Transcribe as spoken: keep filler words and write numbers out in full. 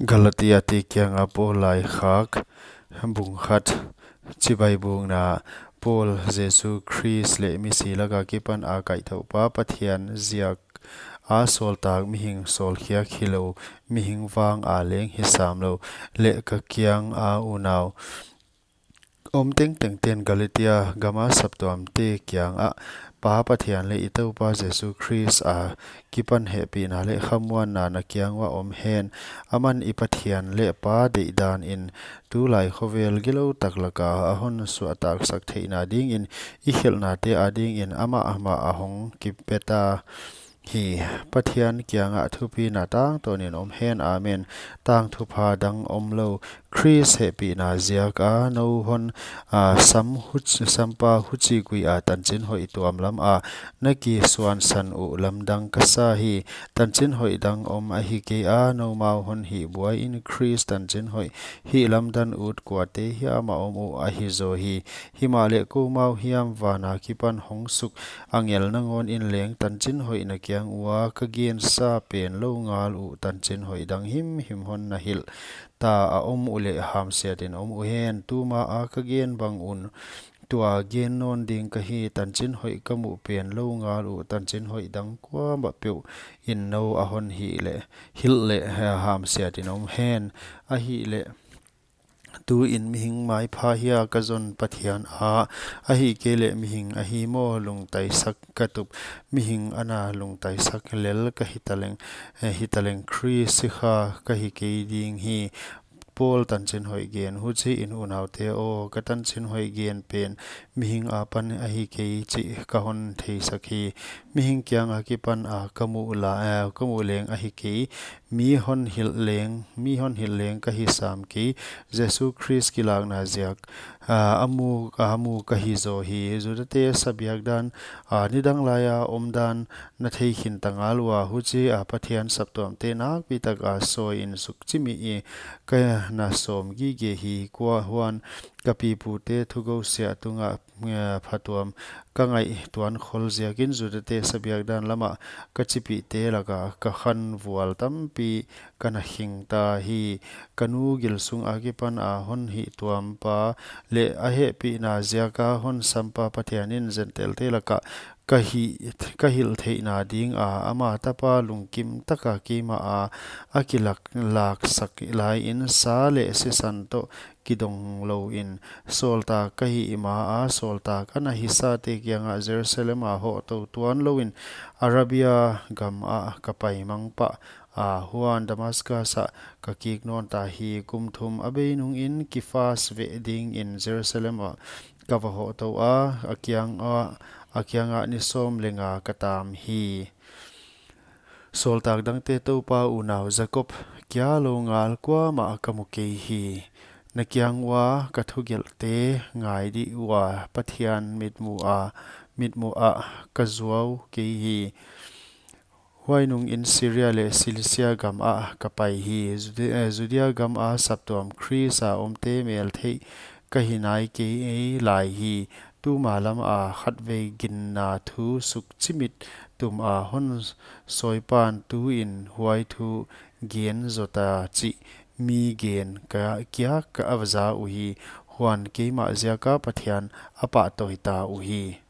Galatia te kianga Paul laikhak, bung khat. Chibai bukna. Paul, Jesu Khrist leh misi laka kipan a kaihthouhpa Pathian ziak a sawltak, mihing sawlkhiak hilou, mihing vang a leng hi samlou, leh ka kianga unau om tengtengte'n, Galatia gama saptuamte kiangah Pa Pathian leh i Toupa Jesu Khrist a kipan hehpihna leh khamuanna na kiang uah om hen. Aman i Pathian leh Pa deihdan in tulai khovel gilou tak laka a hon suahtaksak theihna dingin i khelhnate adingin amah mah a hong kipia hi. Pathian kiangah thupina tangtawnin om hen. Amen. Tangthupha dang omlou, Khrist hehpihna ziaka nou hon, a, sam huch-, sampa huchih gui a tanchinhoih tuam lama na kisuansan uh lamdang ka sa hi. Tanchinhoih dang om ahi kei a, noumau hon hihbuai in Khrist tanchinhoih hihlamdan ut kuate hiam a om uh ahi zaw hi. Himahleh koumau hiam vana kipan hong suk angel nangawn in leng tanchinhoih na kiang ua ka gensa pen lou ngal uh tanchinhoih dang himhim hon na hilh ta a om uleh hamsiatin om uhen. Tuma a ka gen bang un tua gen nawn ding ka hi. Tanchinhoih ka muh pen lou ngal uh tanchinhoih dang kuamah peuh in nou a hon hilh leh, hilh leh, ha-, hamsiatin om hen. Ahihleh, tuin mihing maipha hia ka zon, Pathian a, ahihkeileh mihing ahi maw lungtaisak ka tup. Mihing ana lungtaisak lel ka hitaleng, eh, hitaleng Khrist sikha ka hi kei ding hi. Paul tanchinhoih gen. Huchiin unaute aw, ka tanchinhoih gen pen mihing apan ahi kei chih ka hon theisak hi. Mihing kianga kipan a ka muh la, eh, ka muh leng ahi kei. Mi hon hilh leng, mi hon hilh leng ka hi sam kei. Jesu Khrist kilakna ziak, ah, a mu, a mu ka hi zaw hi. Judate sabiak dan, ah, nidang laia omdan na thei khin ta ngal ua, huchia Pathian saptuamte nakpi taka sawiin sukchimi i ka na sawm gige hi. Kua huan ka pipute thugousiah tunga, eh, phatuam ka ngaihtuah khol ziakin Judate sabiak dan lama ka chipihte laka ka khanvual tampi ka na khing ta hi. Ka nu gil sunga kipan a hon hihtuampa leh a hehpihna ziaka hon sampa Pathianin Gentailte laka ka hi, ka hilh theihna dinga ama tapa lungkim taka keimah a, a kilak, laksak laiin sa leh sisan toh kidong louin sawltak ka hih ma a, sawltak ana hisate kiangah Jerusalem a hohtou tuan louin Arabia gama ka pai mang pah a, huan Damascus ah ka kik nawn ta hi. Kum thum a bei nungin Kephas veh dingin Jerusalem ah ka va hohtou a, a kianga, a kianga ni sawm leh nga ka tam hi. Sawltak dangte Toupa unau Jakob kia lou ngal kuamah ka mu kei hi. Na kiang ua ka thugelhte ngai dih ua Pathian mitmuh a, mitmuh ah ka zuau kei hi. Huai nungin Syria leh Cilicia gamah ka pai hi. Jude-, eh, Judea gama saptuam Khrist a omte meltheih ka hi nai kei lai hi. Tuma lama khatvei ginna thu sukchimit tuma hon sawipan tuin huai thu gen zota chih mi gen ka, kia ka va za uhi. Huan keimah ziaka Pathian a pahtawi ta uhi.